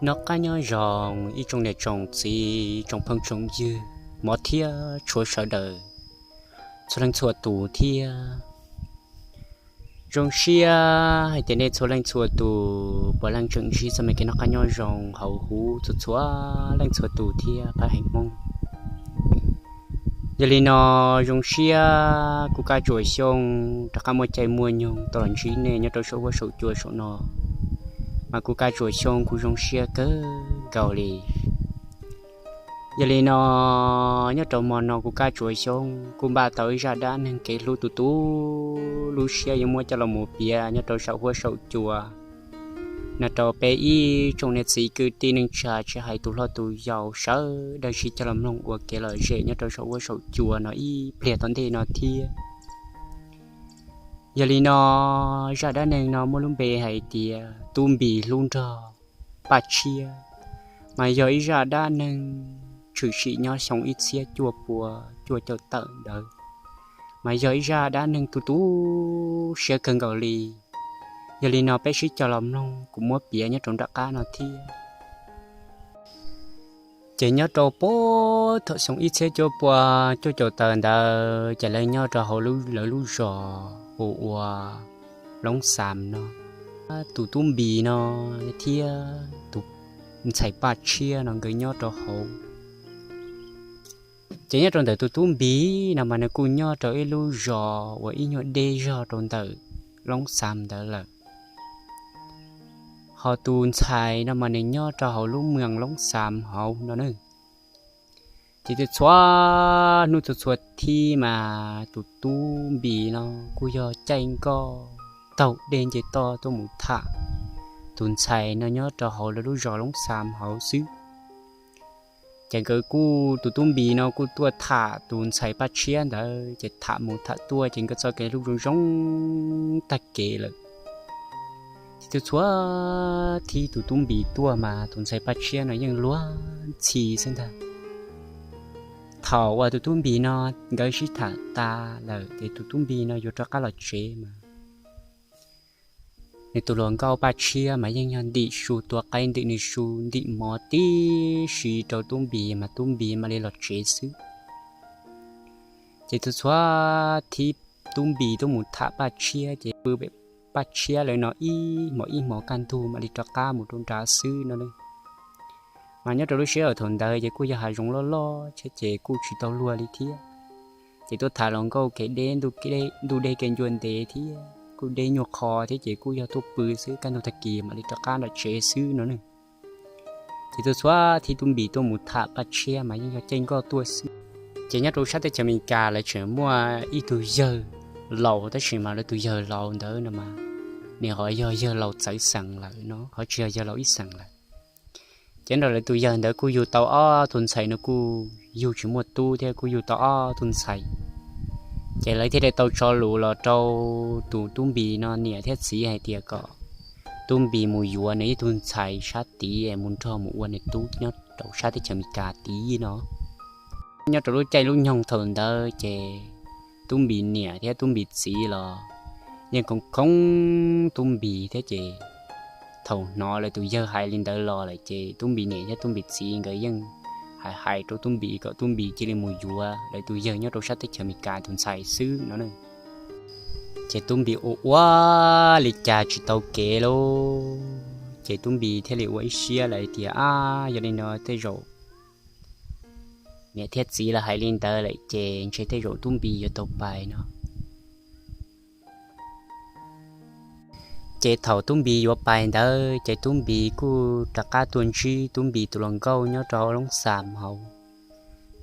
Noj qab nyob zoo ib tsoom niam tsoom txiv, tsoom phooj tsoom ywg, hmov thiab tshua sawv daws txhua leej txhua tus thiab. Zoo siab hais tias nej txhua leej txhua tus puav leej tseem ntsib txoj me kev noj qab nyob zoo hauv huv txhua txhua leej txhua tus thiab pab heev Hmoob. Yog li no, zoo siab kuv Kab Tsuas Xyooj rov qab muaj caij muaj nyoog tau los ntsib nej nyob rau saum huab saum cua saum no, mas kuv Kab Tsuas Xyooj kuv zoo siab kawg nkaus li. Yog li no, nyob rau hmo no kuv Kab Tsuas Xyooj kuj npaj tau ib zaj dab neeg kev hlub tu tu lub siab yuav muab coj los mus piav nyob rau saum huab saum cua no rau peb ib tsoom niam txiv kwv tij neej tsa tsis hais tus hlob tus yau sawv daws sib coj los mloog ua kev lom zem nyob rau saum huab saum cua no ib pliag tom ntej no thiab. Yog li no, zaj dab neeg no muaj lub npe hais tias Tub Npis hlub nrog Paj Tshiab, mas yog ib zaj dab neeg tshwm sim nyob xyoo ib txhiab cuaj pua cuaj caum tawm ntawd, mas yog ib zaj dab neeg tu tu siab kawg nkaus li. Yog li no peb sib coj los mloog kuv muab piav nyob rau nram qab no thiab. Ces nyob rau puag thaum xyoo ib txhiab cuaj pua cuaj caum tawm ntawd ces lawv nyob rau hauv lawv lub zos hu ua Loob Xam no, tus Tub Npis no thiab tus ntxhais Paj Tshiab no nkawd nyob rau hauv. Ces nyob rau ntawm tus Tub Npis no mas nws kuj nyob rau ib lub zos uas ib nyuag deb zog rau ntawm Loob Xam ntawd lawm. Ho tus ntxhais no mas nws nyob rau hauv lub moos Loob Xam hauv no na. Ces txhua txhua hnub txhua txhua thib mas tus Tub Npis no kuj yog caij nkoj taug dej nce toj tuaj mus tham tus ntxhais no nyob rau hauv lawv lub zos Loob Xam hauv xwb. Ces nkawd kuj, tus Tub Npis no kuj tuaj tham tus ntxhais Paj Tshiab ntawd, ces tham mus tham tuaj ces nkawd txoj kev hlub zoo zoo tag kev lawm. Ces txhua txhua thib tus Tub Npis tuaj mas tus ntxhais Paj Tshiab no yeej luag ntxhi xwb ntag. Thaum uas tus Tub Npis no nkawd sib tham tas lawm ces tus Tub Npis no yuav rov qab los tsev mas nws tus hluas nkauj Paj Tshiab mas yeej yog ntim su tua qaib ntim nws su ntim mov tib si rau Tub Npis mas Tub Npis mam li los tsev xwb. Ces txhua txhua thib Tub Npis tuaj mus tham Paj Tshiab ces pw pem Paj Tshiab lawv no ib hmos ib hmos kaj ntug mam li rov qab mus rau nrad xwb no. Mas nyob rau lub sij hawm thaum ntawd ces kuj yog hav zoov loj loj thiab ces kuj tsis tau luag li thiab. Ces tuaj tham hluas nkauj kev deb, ntuj deb kev ncua ntev thiab kuj deb nyuag qho thiab ces kuj yog tuaj pw xwb kaj ntug tag kis mam li rov qab nram tsev xwb no ne. Ces txhua txhua thib Tub Npis tuaj mus tham Paj Tshiab mas yeej yog caij nkoj tuaj xwb. Ces nyob rau sab teb chaws Amelikas lawv tseem muaj ib tug yawg laus tab sis mas lawv tus yawg laus ntawd no mas nws ho yog yawg laus txawv xeem lawm no, ho tsis yog yawg laus ib xeem lawm. Ces nrog lawv tus yawg ntawd kuj yug tau ob tug ntxhais no kuj yug tsis muaj tub thiab kuj yug tau ob tug ntxhais. Ces lawv thiaj li tau tso lus los rau tus Tub Npis no niam thiab txiv hais tias kom Tub Npis mus yuav nws ib tug ntxhais sab tid es mus nrog mus ua nws tub nyob rau sab teb chaws Amelikas tid no. Nyob rau lub caij lub nyoog thaum ntawd ces Tub Npis niam thiab Tub Npis txiv los yeej khoob khoob Tub Npis thiab ces thaum hnov lawv tus yawg hais li ntawd los lawm ces Tub Npis niam thiab Tub Npis txiv nkawd yeej hais hais rau Tub Npis kom Tub Npis cia li mus yuav lawv tus yawg nyob rau sab teb chaws Amelikas tus ntxhais xwb no. Ces Tub Npis ua ua li cas tsis tau kev lauj, ces Tub Npis thiaj li ua ib siab lawm tias, ab, yog li no tej zaum niam thiab txiv lawv hais li ntawd lawm ces ntshe tej zaum Tub Npis yuav tau pais no. Ces thaum Tub Npis yuav pais ntawd ces Tub Npis kuj rov qab tuaj ntsib Tub Npis tus hluas nkauj nyob rau Loob Xam hauv.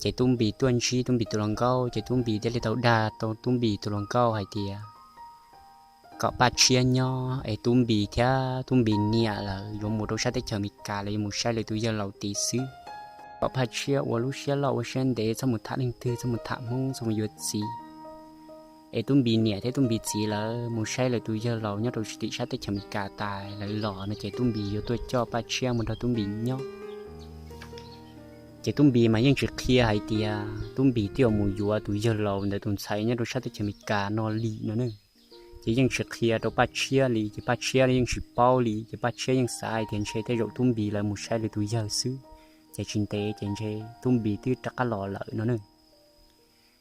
Ces Tub Npis tuaj ntsib Tub Npis tus hluas nkauj ces Tub Npis thiaj li tau dag tau Tub Npis tus hluas nkauj hais tias kom Paj Tshiab nyob es Tub Npis thiab Tub Npis niam lawv yuav mus rau sab teb chaws Amelikas, lawv yuav mus saib lawv tus yawg laus tid xwb. Kom Paj Tshiab ua lub siab loj ua siab ntev, txhob mus tham leej twg, txhob mus tham Hmoob, txhob mus yuav txiv. Es Tub Npis niam thiab Tub Npis txiv lawv mus saib lawv tus yawg laus nyob rau tim sab teb chaws Amelikas tas lawv los no ces Tub Npis yuav tuaj coj Paj Tshiab mus nrog Tub Npis nyob. Ces Tub Npis mas yeej tsis qhia hais tias Tub Npis twb yuav mus yuav tus yawg laus ntawd tus ntxhais nyob rau sab teb chaws Amelikas no li no ne. Ces yeej tsis qhia rau Paj Tshiab li, ces Paj Tshiab yeej tsis paub li, ces Paj Tshiab yeej xav hais tias ntshe tej zaum Tub Npis lawv mus saib lwm tus yawg xwb, ces tsis ntev ces ntshe Tub Npis twb rov qab los lawm no ne.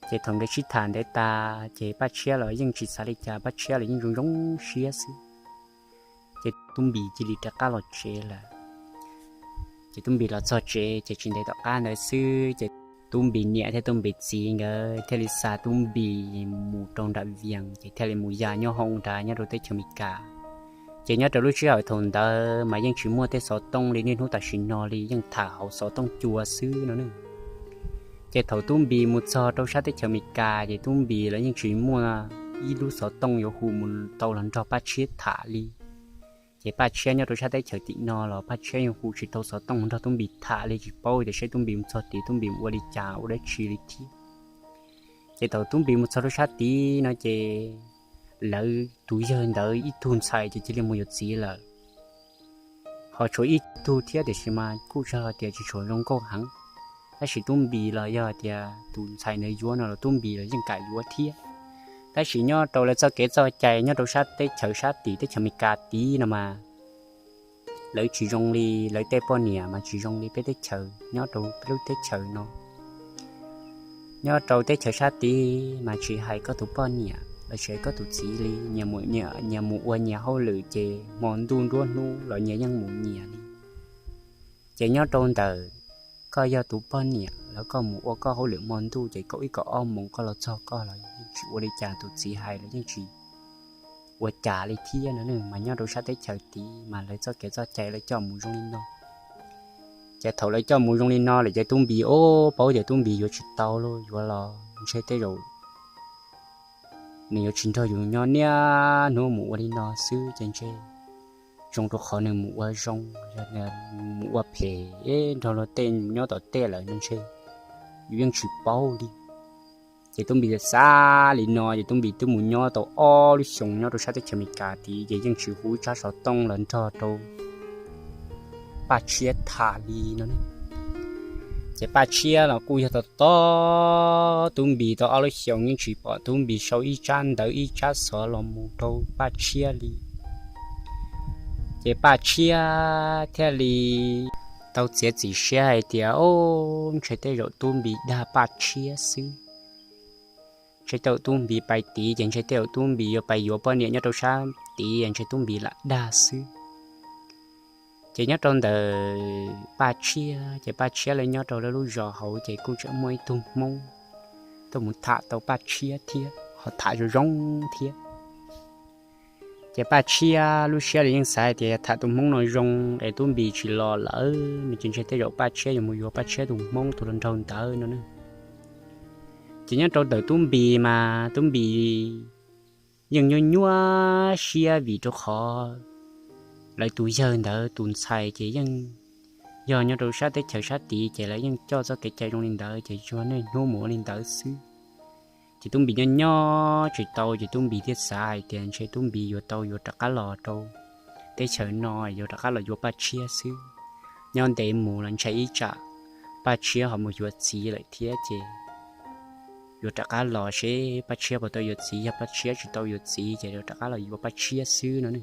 Ces thaum nkawd sib tham ntev tas ces Paj Tshiab los yeej tsis xav li cas, Paj Tshiab los yeej zoo zoo siab xwb. Ces Tub Npis cia li rov qab los tsev lawm. Ces Tub Npis los txog tsev ces tsis ntev tom qab ntawd xwb ces Tub Npis niam thiab Tub Npis txiv nkawd thiaj li xa Tub Npis mus rau nram Vias, ces thiaj li mus ya nyob hauv nrad nyob rau teb chaws Amelikas. Ces nyob rau lub sij hawm thaum ntawd mas yeej tsis muaj tej xov tooj li niaj hnub tam sim no li, yeej tham hauv xov tooj cua xwb no ne. Ces thaum Tub Npis mus txog rau sab teb chaws Amelikas ces Tub Npis los yeej tsis muaj ib lub xov tooj yuav hu mus tau los nrog Paj Tshiab tham li. Ces Paj Tshiab nyob rau sab teb chaws tim no los Paj Tshiab yeej hu tsis tau xov tooj nrog Tub Npis tham li, tsis paub tias saib Tub Npis mus txog tid Tub Npis mus ua li cas ua dab tsi li thiab. Ces thaum Tub Npis mus txog rau sab tid no ces lawv tus yawg ntawd ib tug ntxhais ces cia li mus yuav txiv lawm. Ho tshuav ib tug thiab tiam sis mas kuj tsis hais tias tsis tshua zoo nkauj heev, tab sis Tub Npis los yog tias tus ntxhais ntawd yuav no los Tub Npis los yeej kam yuav thiab. Tab sis nyob rau lawv txoj kev txoj cai nyob rau sab teb chaws sab tid teb chaws Amelikas tid no mas lawv tsis zoo li lawv tej poj niam mas tsis zoo li peb teb chaws nyob rau peb lub teb chaws no. Nyob rau teb chaws sab tid mas tsis hais koj tus poj niam los tsis hais koj tus txiv li, nyias mus ua nyias hauj lwm ces hmo ntuj nruab hnub los nyias yeej mus nyias li. Ces nyob rau ntawm koj yog tus poj niam los koj mus ua koj hauj lwm hmo ntuj ces kaum ib kaum ob moos koj los txog koj los yeej tsis ua li cas, tus txiv hais los yeej tsis ua cas li thiab no ne. Mas nyob rau sab teb chaws tid mas lawv txoj kev txoj cai lawv coj mus zoo li no. Ces thaum lawv coj mus zoo li no lawm ces Tub Npis ub paub tias Tub Npis yuav tsis tau lauj, yuav los ntshe tej zaum nws yuav tsis nrog yus nyob niaj hnub mus ua li no xwb ces ntshe zoo rau qhov nws mus ua zoo, mus ua phem nrog luag tej nyob tom tej lawm no ntshe yus yeej tsis paub li. Ces Tub Npis xav li no ces Tub Npis twb mus nyob tau ob lub xyoos nyob rau sab teb chaws Amelikas tid ces yeej tsis hu ib tsab xov tooj los nrog rau Paj Tshiab tham li no ne. Ces Paj Tshiab los kuj yog tos tos Tub Npis tau ob lub xyoos yeej tsis pom Tub Npis sau ib tsab ntawv ib tsab xov los mus rau Paj Tshiab li. Ces Paj Tshiab thiaj li tau txiav txim siab hais tias, o, ntshe tej zaum Tub Npis dag Paj Tshiab xwb. Ntshe tej zaum Tub Npis pais tid ces ntshe tej zaum Tub Npis yuav pais yuav poj niam nyob rau sab tid ntshe Tub Npis lam dag xwb. Ces nyob rau ntawm Paj Tshiab ces Paj Tshiab lawv nyob rau lawv lub zos hauv ces kuj tseem muaj ib tug Hmoob tuaj mus tham tau Paj Tshiab thiab ho tham zoo zoo thiab. Ces Paj Tshiab lub siab li yeej xav hais tias yog tham tus Hmoob no zoo es Tub Npis tsis los lawm no ces ntshe tej zaum Paj Tshiab yuav mus yuav Paj Tshiab tus Hmoob tus hluas nraug ntawd no ne. Ces nyob rau ntawm Tub Npis mas Tub Npis yeej nyuaj nyuaj siab vim rau qhov lawv tus yawg ntawd tus ntxhais ces yeej yog nyob rau sab teb chaws sab tid ces lawv yeej coj txoj kev cai zoo li ntawd ces tsuas niaj hnub mus ua li ntawd xwb. Ces Tub Npis nyob nyob tsis tau ces Tub Npis thiaj xav hais tias ntshe Tub Npis yuav tau yuav rov qab los rau teb chaws no, yuav rov qab los yuav Paj Tshiab xwb. Nyob ntev mus los ntshai ib tsam Paj Tshiab ho mus yuav txiv lawm thiab ces yuav rov qab los seb Paj Tshiab puas tau yuav txiv, yog Paj Tshiab tsis tau yuav txiv ces yuav rov qab los yuav Paj Tshiab xwb no ne.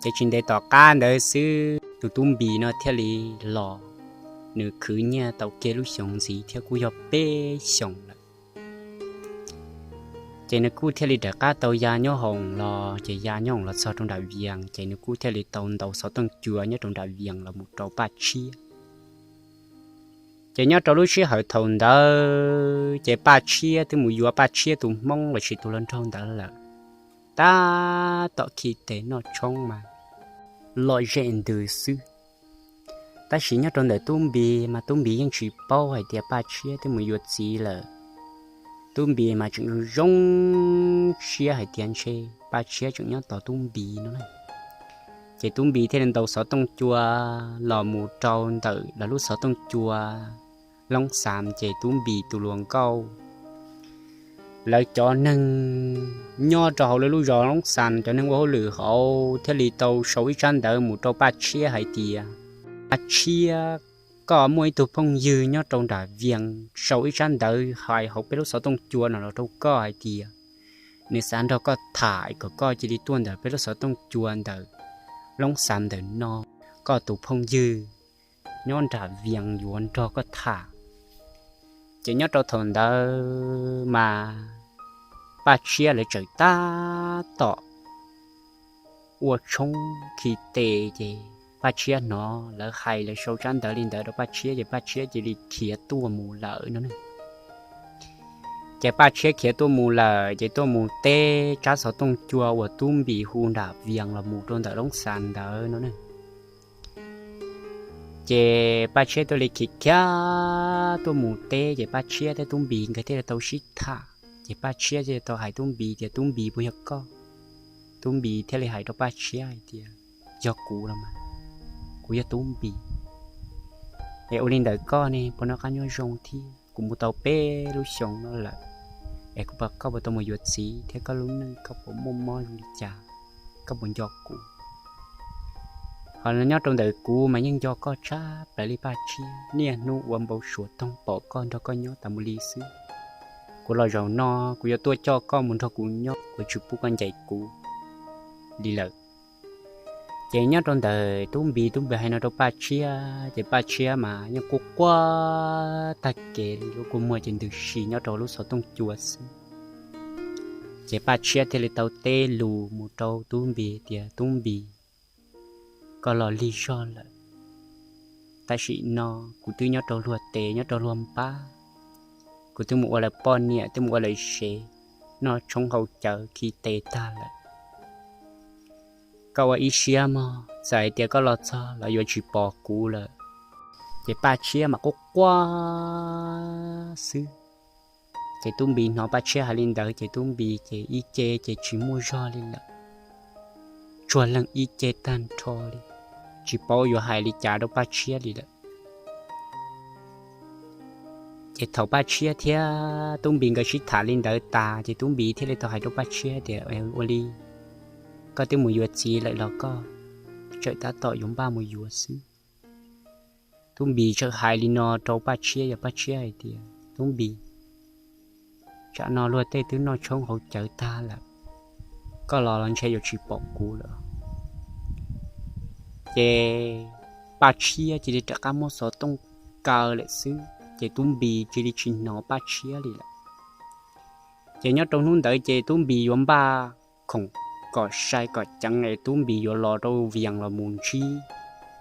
Ces tsis ntev tom qab ntawd xwb tus Tub Npis no thiaj li los, nws khwv nyiaj tau kiag lub xyoos ntxiv thiab kuj yog peb xyoos lawm. Ces nws kuj thiaj li rov qab tau ya nyob hoom los, ces ya nyob hoom los txog rau nram Vias ces nws kuj thiaj li tau ntaus xov tooj cua nyob rau nram Vias los mus rau Paj Tshiab. Ces nyob rau lub sij hawm thaum ntawd ces Paj Tshiab twb mus yuav Paj Tshiab tus Hmoob los sis tus hluas nraug ntawd lawm. Tab tom khi tes noj tshoob mas lom zem ntws xwb. Tab sis nyob rau ntawm Tub Npis mas Tub Npis yeej tsis paub hais tias Paj Tshiab twb mus yuav txiv lawm. Tub Npis mas tseem zoo zoo siab hais tias ntshe Paj Tshiab tseem nyob tos Tub Npis no na. Ces Tub Npis thiaj li ntaus xov tooj cua los mus rau ntawm lawv lub xov tooj cua Loob Xas, ces Tub Npis tus hluas nkauj lawv cov neeg nyob rau hauv lawv lub zos Loob Xas, cov neeg ua hauj lwm hauv thiaj li tau sau ib tsab ntawv mus rau Paj Tshiab hais tias, Paj Tshiab, koj muaj ib tug phooj ywg nyob rau nram Vias sau ib tsab ntawv hais hauv peb lub xov tooj cua no los rau koj hais tias nws xav nrog koj tham kom koj cia li tuaj ntawm peb lub xov tooj cua ntawm Loob Xas ntawm no, koj tus phooj ywg nyob nram Vias yuav nrog koj tham. Ces nyob rau thaum ntawd mas Paj Tshiab lawv tseem tab tom ua tshoob khi tes, ces Paj Tshiab hnov lawv hais lawv sau tsab ntawv li ntawd rau Paj Tshiab, ces Paj Tshiab cia li khiav tuaj mus lawm no ne. Ces Paj Tshiab khiav tuaj mus lawm, ces tuaj mus teb tsab xov tooj cua uas Tub Npis hu nram Vias los mus rau ntawm Loob Xas ntawd no ne. Ces Paj Tshiab tuaj li khiav khiav tuaj mus teb, ces Paj Tshiab thiab Tub Npis nkawd thiaj li tau sib tham, ces Paj Tshiab thiaj li tau hais Tub Npis tias, Tub Npis, puas yog koj? Tub Npis thiaj li hais rau Paj Tshiab hais tias, Yog kuv los mas, kuv yog Tub Npis. Es ua li ntawm koj ne, puas noj qab nyob zoo thiab? Kuv mus tau peb lub xyoos no lawm, es kuv, koj puas tau mus yuav txiv thiab koj lub neej koj puas muaj mob zoo li cas? Koj puas nco kuv? Ho nyob rau ntawm kuv mas yeej nco koj tshaj plaws li Paj Tshiab, niaj hnub ua npau suav toog pom koj nrog koj nyob tas mus li xwb. Kuv los zaum no kuv yuav tuaj coj koj mus nrog kuv nyob, kuv tsis pub koj ncaim kuv li lawm. Ces nyob rau ntawm Tub Npis, Tub Npis hais no rau Paj Tshiab, ces Paj Tshiab mas yeej quaj quaj tag kev li, lub kua muag ces ntws si nyob rau lub xov tooj cua xwb. Ces Paj Tshiab thiaj li tau teb lus mus rau Tub Npis tias, Tub Npis, koj los lig zog lawm. Tam sim no kuv twb nyob rau luag tes nyob rau luag npab, kuv twb mus ua lawv poj niam, twb mus ua lawv tsev, noj tshoob haus cawv khi tes tag lawm. Koj ua ib siab mog, txawm hais tias koj los txog los yuav tsis pom kuv lawm. Ces Paj Tshiab mas quaj quaj xwb. Ces Tub Npis hnov Paj Tshiab hais li ntawd ces Tub Npis ces ib ce ces tsis muaj zog li lawm, tsuag leej ib ce tag nrho li, tsis paub yuav hais li cas rau Paj Tshiab li lawm. Ces thaum Paj Tshiab thiab Tub Npis nkawd sib tham li ntawd tas ces Tub Npis thiaj li tau hais rau Paj Tshiab tias, Ua li, koj twb mus yuav txiv lawm los koj tseem tab tom yuav npaj mus yuav xwb? Tub Npis txawm hais li no rau Paj Tshiab, yog Paj Tshiab hais tias, Tub Npis, tsam no luag tej twb noj tshoob haus cawv tag lawm, koj los los ntshe yuav tsis pom kuv lawm. Ces Paj Tshiab cia li rov qab muab xov tooj kaw lawm xwb, ces Tub Npis cia li tsis hnov Paj Tshiab li lawm. Ces nyob rau hnub ntawd ces Tub Npis yuav npaj khoom kom sai kom ceev es Tub Npis yuav los rau Vias los mus ntsib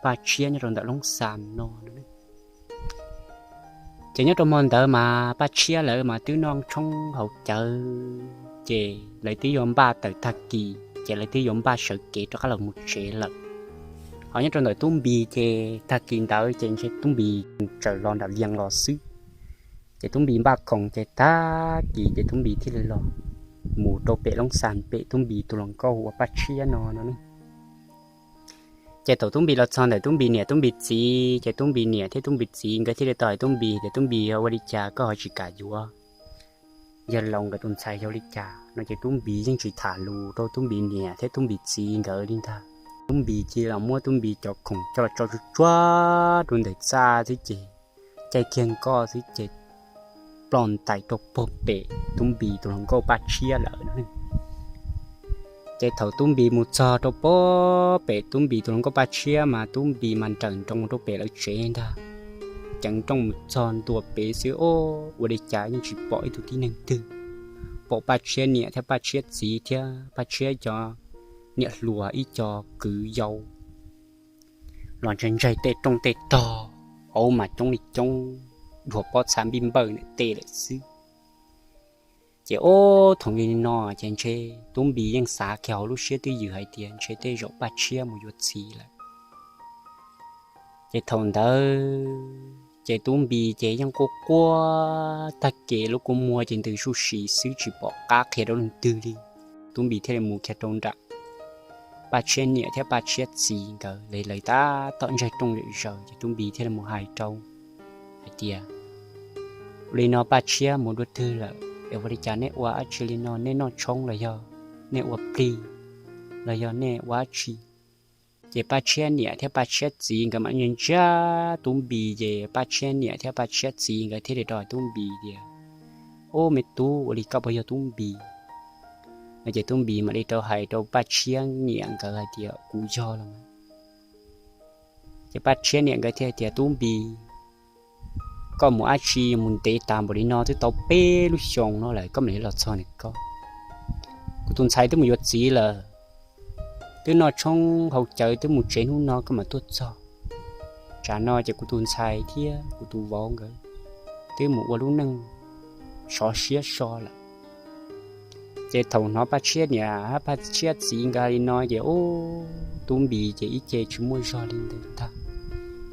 Paj Tshiab nyob rau ntawm Loob Xas no. Ces nyob rau hmo ntawd mas Paj Tshiab lawv mas twb noj tshoob haus cawv, ces lawv twb yuav npaj tawm tag kis ces lawv twb yuav npaj sawv kev rov qab los mus tsev lawm. Ho nyob rau ntawm Tub Npis ces tag kis ntawd ces ntshe Tub Npis tseem los nram Vias los xwb. Ces Tub Npis npaj khoom ces tag kis ces Tub Npis thiaj li los mus rau pem Loob Xas pem Tub Npis tus hluas nkauj hu ua Paj Tshiab no no. Ces thaum Tub Npis los txog ntawm Tub Npis niam Tub Npis txiv ces Tub Npis niam thiab Tub Npis txiv nkawd thiaj li tau hais Tub Npis tias, Tub Npis, ua li cas koj ho tsis kam yuav yawg laus nkawd tus ntxhais yog li cas no? Ces Tub Npis yeej tsis tham lus rau Tub Npis niam thiab Tub Npis txiv nkawd li ntag. Tub Npis cia li los muab Tub Npis cov khoom coj los tso tsuj tsuag rau ntawm txaj xwb ces caij kiag nkoj xwb ces ploj ntais rau puag pem Tub Npis tus hluas nkauj Paj Tshiab lawm. Ces thaum Tub Npis mus txog rau puag pem Tub Npis tus hluas nkauj Paj Tshiab mas Tub Npis mas nrawm nroos rau pem lawv tsev ntag. Ceev nrooj mus txog ntua pem xwb, o, ua li cas yeej tsis pom ib tug tib neeg twg, pom Paj Tshiab niam thiab Paj Tshiab txiv thiab Paj Tshiab cov niam hluas ib co kwv yau los ntsaig ntsaig tej rooj tej rog, auv mas coob li coob, dhuav pob txha npij npawj ntawm tej lawm xwb. Ces ob thaum li no ces ntshe Tub Npis yeej xav kiag hauv lub siab twj ywm hais tias ntshe tej zaum Paj Tshiab mus yuav txiv lawm. Ces thaum ntawd ces Tub Npis ces yeej quaj quaj tag kev, lub kua muag ces ntws suj si xwb tsis pom qab qhia rau leej twg li. Tub Npis thiaj li mus kiag rau nram Paj Tshiab niam thiab Paj Tshiab txiv nkawd, lawv tab tom ntsaig rooj zom zaws ces Tub Npis thiaj li mus hais rau hais tias, Ua li no Paj Tshiab mus dua twg lawm es ua li cas nej ua dab tsi li no, nej noj tshoob los yog nej ua plig los yog nej ua dab tsi? Ces Paj Tshiab niam thiab Paj Tshiab txiv nkawd mam li ntsia Tub Npis, ces Paj Tshiab niam thiab Paj Tshiab txiv nkawd thiaj li rov Tub Npis tias, Ub, me tub, ua li koj puas yog Tub Npis? No ces Tub Npis mam li rau hais rau Paj Tshiab niam nkawd hais tias, Kuv yog los mas. Ces Paj Tshiab niam nkawd thiaj tias, Tub Npis, koj mus dab tsi mus ntev tas npaum li no, twb tau peb lub xyoos no lawm koj mam li los txog ne koj? Kuv tus ntxhais twb mus yuav txiv lawm, twb noj tshoob haus cawv twb mus tsev, hnub no koj mam tuaj txog. Tsam no ces kuv tus ntxhais thiab kuv tus vauv nkawd twb mus ua lub neej sov siab so lawm. Ces thaum hnov Paj Tshiab niam hab Paj Tshiab txiv nkawd li no ces ub, Tub Npis ces ib ce tsis muaj zog li ntawd ntag,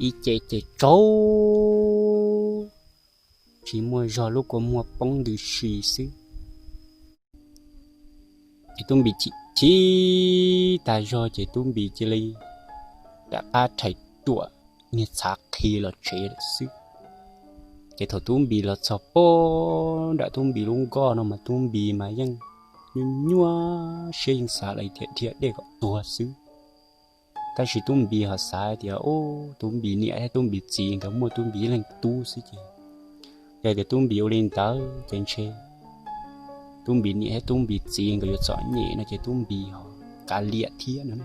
ib ce ces tsaug, tsis muaj zog, lub kua muag poob ntws si xwb. Ces Tub Npis chim chim tag zog ces Tub Npis cia li rov qab rhais ruam niag txhav qhi los tsev lawm xwb. Ces thaum Tub Npis los txog pem nram Tub Npis lub nkoj no mas Tub Npis mas yeej nyuaj nyuaj siab, yeej xav li tias dhia dej kom tuag xwb. Tab sis Tub Npis ho xav tias ub, Tub Npis niam thiab Tub Npis txiv nkawd muaj Tub Npis ib leeg tub xwb ces yog tias Tub Npis ua li ntawd ces ntshe Tub Npis niam thiab Tub Npis txiv nkawd yuav txom nyem no ces Tub Npis ho kav liam thiab no.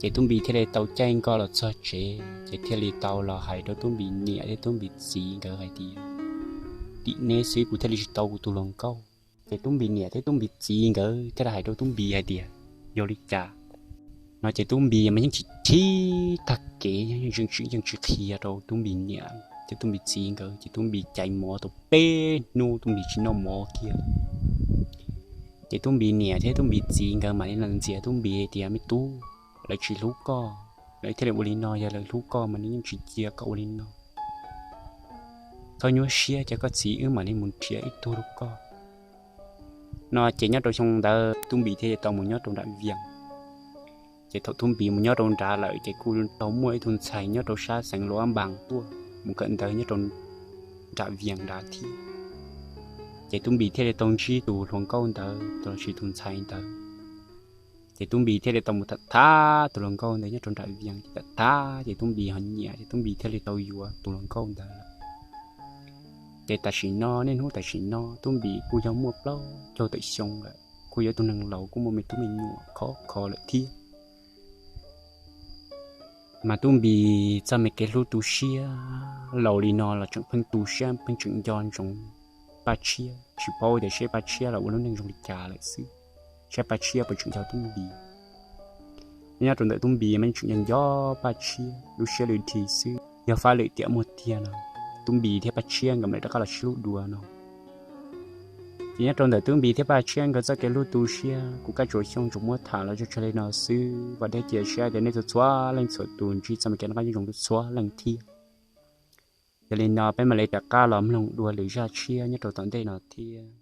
Ces Tub Npis thiaj li tau caij nkoj los txog tsev ces thiaj li tau los hais rau Tub Npis niam thiab Tub Npis txiv nkawd hais tias, Tim neb xwb kuv thiaj li tsis tau kuv tus hluas nkauj. Ces Tub Npis niam thiab Tub Npis txiv nkawd thiaj li hais rau Tub Npis hais tias, Yog li cas? No ces Tub Npis mas yeej chim chim tag kev, yeej tsis qhia rau Tub Npis niam thiab Tub Npis txiv nkawd ces Tub Npis cais mov tau peb hnub Tub Npis tsis noj mov kiag. Ces Tub Npis niam thiab Tub Npis txiv nkawd mam li los ntxias Tub Npis tias, Me tub, lawv tsis hlub koj, lawv thiaj li ua li no, yog lawv hlub koj mas nws yeej tsis cia koj ua li no. Txhob nyuaj siab, cia koj txiv wb mam li mus nrhiav ib tug rau koj. No ces nyob rau xyoo ntawd Tub Npis thiaj li tau mus nyob rau nram Vias. Ces thaum Tub Npis mus nyob rau nrad lawm ces kuj tau muaj ib tug ntxhais nyob rau sab xeev Luam Npas tuaj mus kawm ntawv nyob rau nram Vias nrad thiab. Ces Tub Npis thiaj li tau ntsib tus hluas nkauj ntawd los sis tus ntxhais ntawd. Ces Tub Npis thiaj li tau mus tham tham tus hluas nkauj ntawd nyob rau nram Vias ces tham tham ces Tub Npis ho nyiam ces Tub Npis thiaj li tau yuav tus hluas nkauj ntawd lawm. Ces tam sim no, niaj hnub tam sim no Tub Npis kuj yog muaj plaub caug tawm xyoo lawm, kuj yog tus neeg laus kuj muaj me tub me nyuam khov kho lawm thiab. Mas Tub Npis txoj me kev hlub tu siab laus li no los tseem pheej tu siab pheej tseem nco ntsoov Paj Tshiab, tsis paub tias seb Paj Tshiab los ua lub neej zoo li cas lawm xwb, saib Paj Tshiab puas tseem nco Tub Npis. Nyob rau ntawm Tub Npis mas tseem nco nco Paj Tshiab lub siab lwm dhi xwb, yog fab lwm tiam muaj tiag no Tub Npis thiab Paj Tshiab nkawd mam li rov qab los sib hlub dua no. Ces nyob rau ntawm Tub Npis thiab Paj Tshiab nkawd txoj kev hlub tu siab kuv Kab Tsuas Xyooj tsuas muab tham los tso tseg li no xwb, vam thiab cia siab tias nej txhua txhua leej txhua tus ntsib txoj me kev noj qab nyob zoo txhua leej thiab. Yog li no peb mam li rov qab los mloog dua lwm zaj tshiab nyob rau tom ntej no thiab.